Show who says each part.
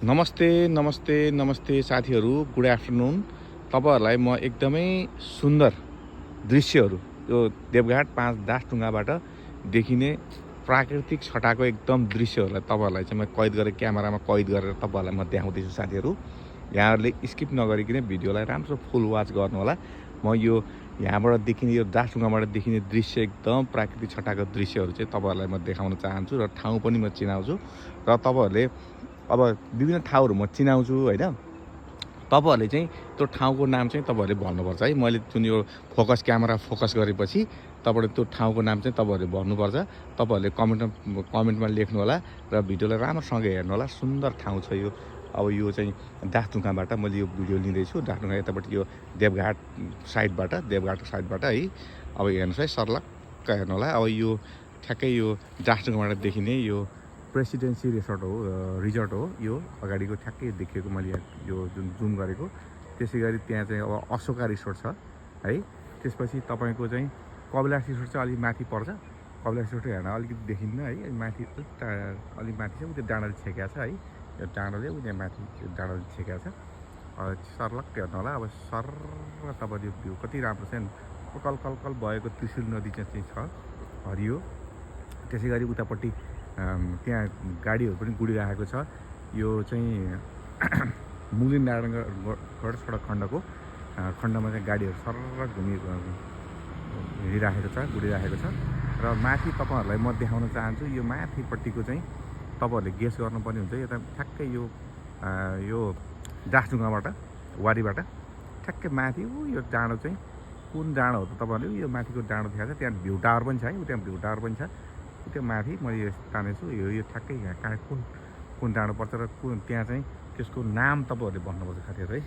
Speaker 1: नमस्ते नमस्ते नमस्ते साथीहरू, गुड आफ्टरनुन। तपाईँहरूलाई म एकदमै सुन्दर दृश्यहरू यो देवघाट 5 दासढुङ्गाबाट देखिने प्राकृतिक छटाको एकदम दृश्यहरूलाई तपाईँहरूलाई चाहिँ म कैद गरेर क्यामेरामा कैद गरेर तपाईँहरूलाई म देखाउँदैछु साथीहरू। यहाँहरूले स्किप नगरिकन भिडियोलाई राम्रो फुल वाच गर्नुहोला। म यो यहाँबाट देखिने यो दासढुङ्गाबाट देखिने दृश्य एकदम प्राकृतिक छटाको दृश्यहरू चाहिँ तपाईँहरूलाई म देखाउन चाहन्छु र ठाउँ पनि म चिनाउँछु र तपाईँहरूले अब विभिन्न ठाउँहरू म चिनाउँछु होइन। तपाईँहरूले चाहिँ त्यो ठाउँको नाम चाहिँ तपाईँहरूले भन्नुपर्छ है। मैले जुन यो क्यामेरा फोकस गरेपछि तपाईँले त्यो ठाउँको नाम चाहिँ तपाईँहरूले भन्नुपर्छ। तपाईँहरूले कमेन्टमा लेख्नु होला र भिडियोलाई राम्रोसँग हेर्नु होला। सुन्दर ठाउँ छ यो। अब यो चाहिँ दासढुङ्गाबाट मैले यो भिडियो लिँदैछु। दासढुङ्गा यतापट्टि यो देवघाटको साइडबाट है। अब हेर्नुहोस् है, सर्लक्क हेर्नु होला। अब यो ठ्याक्कै यो दासढुङ्गाबाट देखिने यो प्रेसिडेन्सी रिजोर्ट हो। यो अगाडिको ठ्याक्कै देखिएको मैले यो जुन जुम गरेको। त्यसै गरी त्यहाँ चाहिँ अब अशोका रिसोर्ट छ है। त्यसपछि तपाईँको चाहिँ कपिलास रिसोर्ट चाहिँ अलिक माथि पर्छ। कपिलास रिसोर्ट हेर्न अलिकति देखिन्न है, माथि अलिक माथि छ। उयो डाँडाले छेकेको छ है, यो डाँडाले उयो माथि डाँडाले छेकेको छ। सर्लक्क हेर्नु होला। अब सर तपाईँले यो भ्यू कति राम्रो छ नि। कल भएको त्रिशुल नदी चाहिँ छ, हरियो। त्यसै गरी उतापट्टि त्यहाँ गाडीहरू पनि गुडिरहेको छ। यो चाहिँ मुगलिन नारायणगढ सडक खण्डमा चाहिँ गाडीहरू सरर हिँडिरहेको छ, गुडिरहेको छ। र माथि तपाईँहरूलाई म देखाउन चाहन्छु। यो माथिपट्टिको चाहिँ तपाईँहरूले गेस गर्नुपर्ने हुन्छ। यता ठ्याक्कै यो दासढुङ्गाबाट वारीबाट ठ्याक्कै माथि यो डाँडो चाहिँ कुन डाँडो हो त तपाईँहरूले यो माथिको डाँडो देखाएको छ। त्यहाँ भ्यू टावर पनि छ है, त्यहाँ भ्यू टावर पनि छ। त्यो माथि मैले तानेछु। यो ठ्याक्कै यहाँ कुन डाँडो पर्छ र त्यहाँ चाहिँ त्यसको नाम तपाईँहरूले भन्नुपर्छ साथीहरू है।